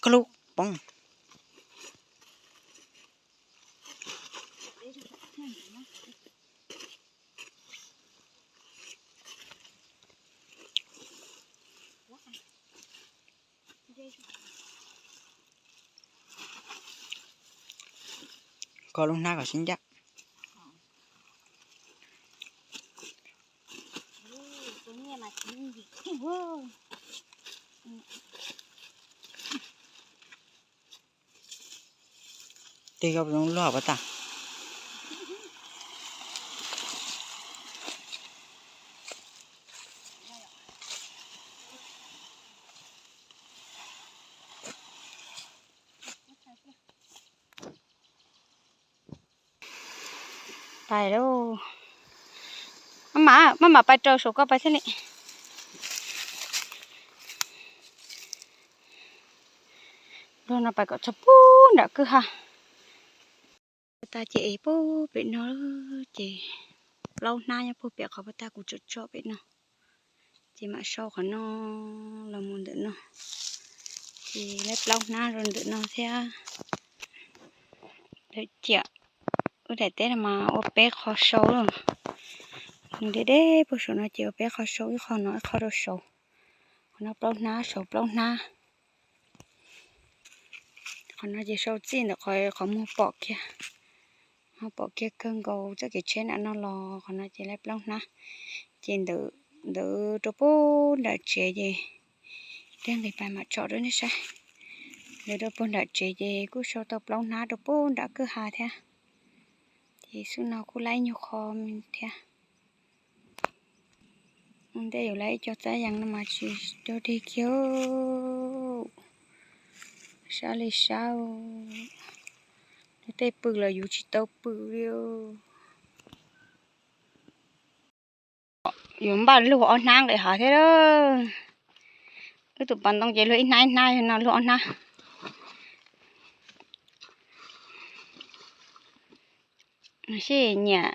Koj lub poob. Koj lub hnab kom sib ncaj. Tig koj zoo luaj pas tag. Pais lauj. Maj mam, maj mam pais rau saum koj pais thiaj li. Luag no pais kom txog puag nram kwj ha. Pas tag ces es puag pem no ces plaub hnab nyob puag pem qhov pas tag kuv tsom tsom pem no. Ces mam sau qhov no los mus ntawm no. Ces lawv plaub hnab rau ntawm no thiab. Lawv ciam wb daim teb no mas ua peb qho sau lawm. Nws deb deb puag saum no ces ua peb qho sau, ib qho no ib qho rau saud. Qhov no plaub hnab, saud plaub hnab. Qhov no ces sau txij ntawm qhov, qhov muag pom kiag, muag pom kiag kawg nkaus txoj kev tsheb nram no los qhov no ces lawv plaub hnab. Ces ntawm, ntawd rau puag nram tsev ces, tej nqis pais mam tsom rau nej saib. Ntawd rau puag nram tsev ces kuj sau tau plaub hnab rau puag nram kwj ha thiab. Ces xub no kuj laib nyuag qho thiab. Ua ntej yuav laib ib co txab yees no mas tsis rau dig kiag. Sab li sab, tej pw los yus tsis tau pw li. Yuav npaj luag ob hnab nqis hav thiab. Wb tus pas ntoo ces luag ib hnab ib hnab, yog no luag ob hnab. Sib nyiam,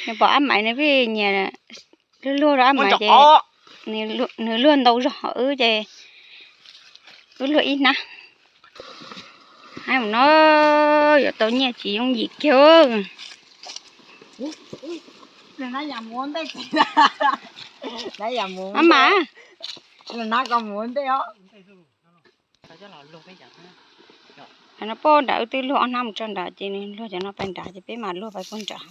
nws pom ab maiv nws pheej nyiam luag luag rau ab maiv ces nws luag ntau zog, wb ces wb luag ib hnab. Hais mus no, yuav tau nyiaj tsis yooj yim kiag. Ab mas, no poj nram wb twb luag ob hnab mus tso nrad ces nws luag cov no pais nrad ces peb mam luag pais puag nrad.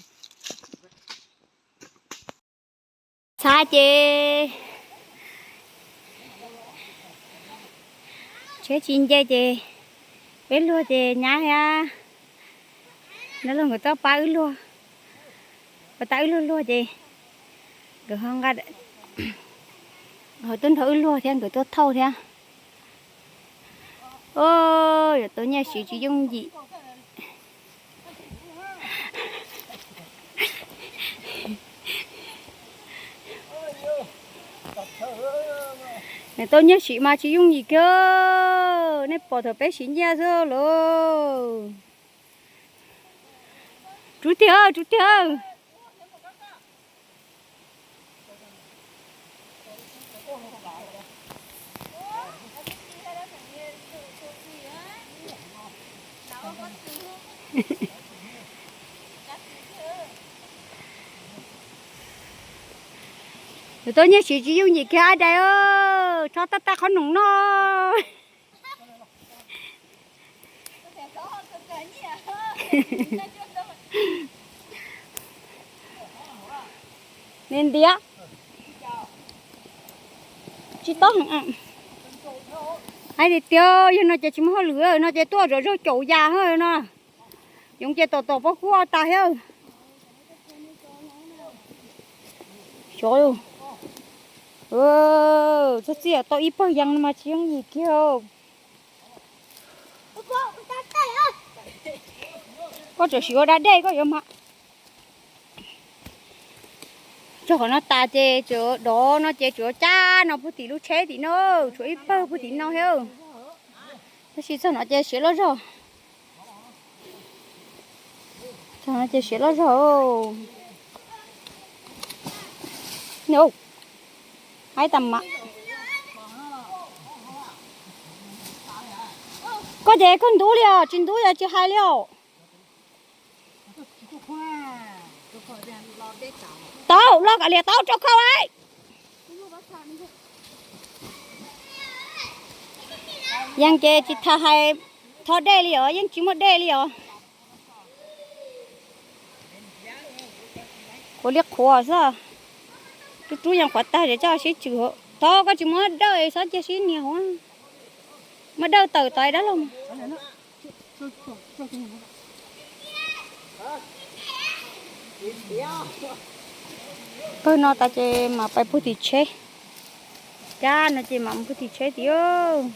Txhab ces tsheb tsis nce ces peb luag ces nyab thiab dab laug nkawd txob pab wb luag. Pas tas wb luag luag ces nkawd ho nqa, ho tuaj nrog wb luag thiab nkawd tuaj thauj thiab. Yuav tau nyiaj siv tsis yooj yim. Nws tau nyiaj siv mas tsis yooj yim kiag. Nej pom thaum peb siv nyiaj xwb lauj. Rub tiag, rub tiag. Yuav tau nyiaj siv tsis yooj yim kiag ab dais, tso tab tab qhov noom no. Ni ntiav tsis tob. Hais tias tiag, yog no ces tsis muaj hauj lwm no ces tuaj zov zog caum yas no. Yoov ces tom tom pob kub tas thiab. Xyov, txog txij tau ib pawg yees no mas tsis yooj yim kiag. Koj tseem siv ua da dej koj yuav mas. Txog qhov no tas ces tsuas dov no ces tsuas cab no puag tim lub tsheb tim no, tshuav ib pawg puag tim no thiab. Tab sis txog no ces siav loj zog. Txog no ces siav loj zog. Haib tas mas. Koj ces koj ntub li os, tsis ntub yog tsis hais li os. Tau, los kom liam tau rau koj lawm. Yeej ces tsis tas hais thov dej li os, yeej tsis muaj dej li os. Qhuav li qhuav xwb. Rub rub yeej qhuav tag ces coj sib tswm. Thov koj tsis muab dawj, txhob cia sib nias hauv. Muab dawj tawm tau dab laug. Pawg no tas ces mam pais puag tim tsheb. Cab no ces mam puag tim tsheb tiag.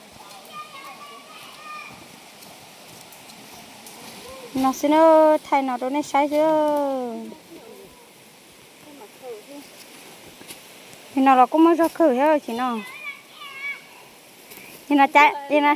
No xwb na, thaij no rau nej saib xwb. Nim no los kuj muaj zog kawg thiab tsis no. Nim no cab, nim no